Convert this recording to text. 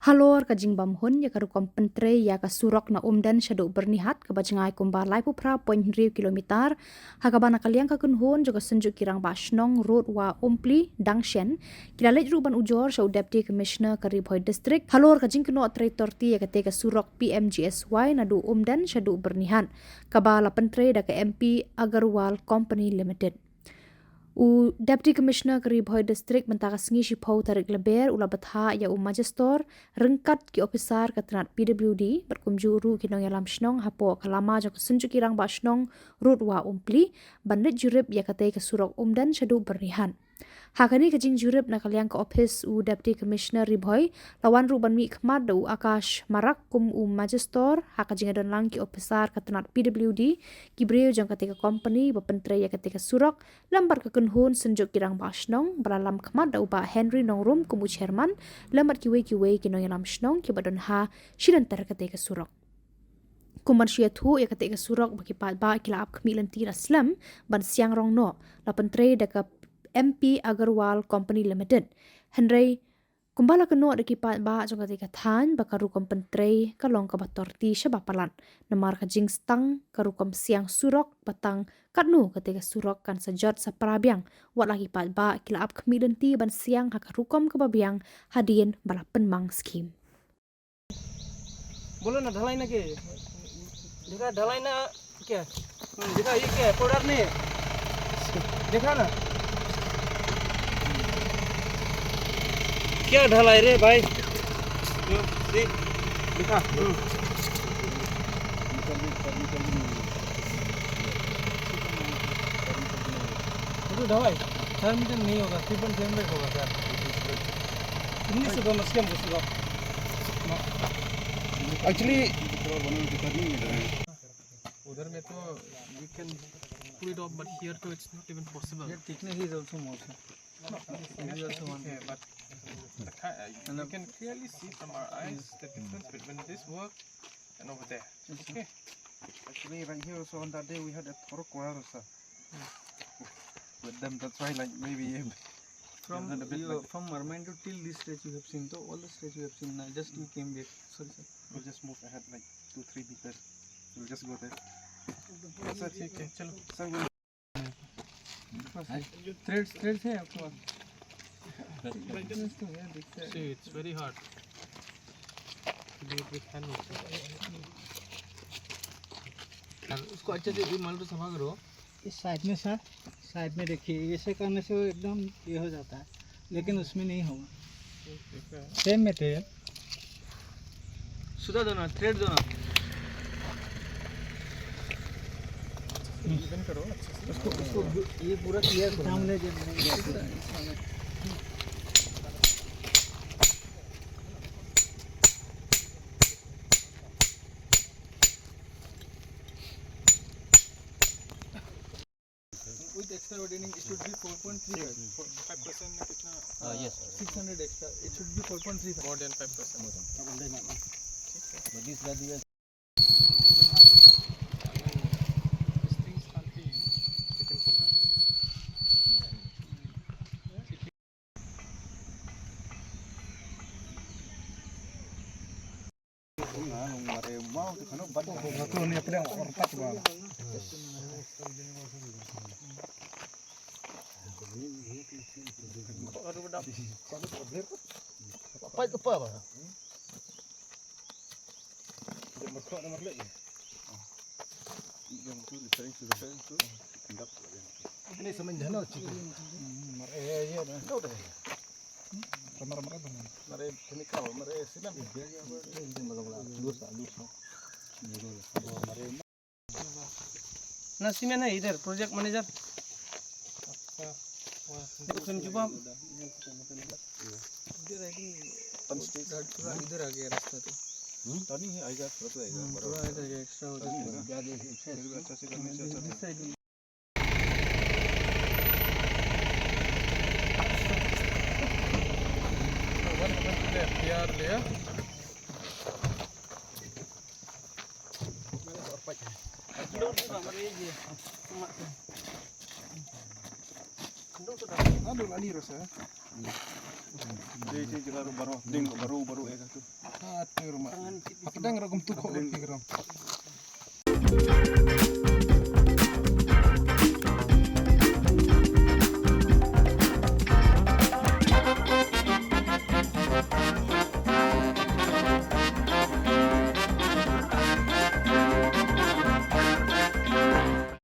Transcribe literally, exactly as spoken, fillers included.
Halor ka jingbam hun ïa ka rukom pyntrei ïa ka surok na Umden shaduh Byrnihat, kaba jngai kumba laiphew phra point hynriew kilometer, ha kaba na ka liang ka kynhun jong ka Synjuk ki Rangbah Shnong Road wa Umpli Dangshen, ki la leit ruh ban ujor sha u Deputy Commissioner ka Ri Bhoi District halor ka jingkynnoh trei torti ïa katei ka surok P M G S Y naduh Umden shaduh Byrnihat, kaba la pyntrei da ka M P Agarwal Company Limited. U Deputy Commissioner ka Ri Bhoi District mynta ka sngi shiphew tarik Lber u la bthah ïa u Magistrate ryngkat ki ophisar ka tnat P W D bad kumjuh ruh ki nongïalam shnong hapoh ka lama jong ka Synjuk ki Rangbah Shnong Road wa Umpli ban leit jurip ïa katei ka surok Umden shaduh Byrnihat. Ha kane ka jingjurip na ka liang ka ophis u Deputy Commissioner Ri Bhoi la wan ruh ban mihkhmat da u Akash Marak kum u Magistrate, ha ka jingïadon lang ki ophisar ka tnat P W D, ki briew jong katei ka company ba pyntrei ïa katei ka surok, lem bad ka kynhun Synjuk ki Rangbah Shnong ba la lam khmat da u Bah Henry Nongrum kum u Chairman, lem bad kiwei kiwei ki nongïalam shnong kiba don ha shilynter katei ka surok. Kum ban shu ïathuh ïa katei ka surok ba ki paidbah ki la ap khmih lynti la slem ban siang rong noh, la pyntrei da ka M P Agarwal Company Limited. Hynrei kumba la kynnoh da ki paidbah jong katei ka thaiñ ba ka rukom pyntrei ka long kaba torti shaba palat, namar ka jingstang ka rukom siang surok ba tang katno katei ka surok kan sa jot sa pra biang, wat la ki paidbah ki la ap khmih lynti ban siang ha ka rukom kaba biang hadien ba la pynmang skhim. बोलो ना, ढलाई ना के? देखा, ढलाई ना क्या? हम्म, देखा, ये क्या है? पाउडर नहीं है? देखा ना। क्या ढलाई रे भाई? हम्म, देख, देखा। हम्म। वो तो ढलाई, चार मीटर नहीं होगा, थ्री पॉइंट सेवन होगा सर। उन्नीस सौ का मसले में घुस गया। Actually, उधर में तो you can pull it off, but here तो it's not even possible. Here thickness is also more, sir. This is also one. Okay, but the ki- uh, you can clearly see from our eyes the difference between this work and over there. Okay. Actually, right here also on that day we had a thorough quarrel, sir. With them, that's why, like, maybe from, from Marmandu till this stretch you have seen, so all the stretch you have seen, now just you came back. Sorry, sir. We'll just move ahead like two, three meters. We'll just go there. Sir, ठीक है, चलो। Sir, we'll थ्रेड्स, थ्रेड्स है आपके पास? थ्रेड्स तो है, दिखता है। See, it's very hard. उसको अच्छे से ये मान लो सफा करो। इस साइड में सर, साइड में देखिए, ऐसे करने से वो एकदम ये हो जाता है, लेकिन उसमें नहीं होगा। सेम मटेरियल। सुता दो ना, थ्रेड दो ना। इवन करो अच्छे से। उसको, उसको ये पूरा क्लियर करो। With extra ordering, it should be four point three five. Five percent ना कितना? Uh, yes, sir. Six hundred extra. It should be four point three five. More than five percent. More than. ठीक है। But this value is These things can't be taken for granted. Ini sama jano cik. Mare, iya, iya, nah. Kau dah. Mare, mare, mare. Mare chemical, mare simen. Iya, iya, mare. Ini malam lah. Lurus, lurus. Mare. ना सीमेंट है इधर, प्रोजेक्ट मैनेजर। अच्छा, वाह। तुम चुप आप। इधर आई थिंक पूरा इधर आ गया रास्ता तो। हम्म? नहीं है, आएगा, थोड़ा तो आएगा, हम्म, बड़ा थोड़ा होगा। इधर आ गया, एक्स्ट्रा हो जाएगा। फिर भी अच्छा से करने से अच्छा दिस साइड। What happened to the F D R layer? Aduh, lali rasa. Jadi, jadi kita baru, baru, baru, baru, eh, tu. Ngarok kum tu kho phi ngarok.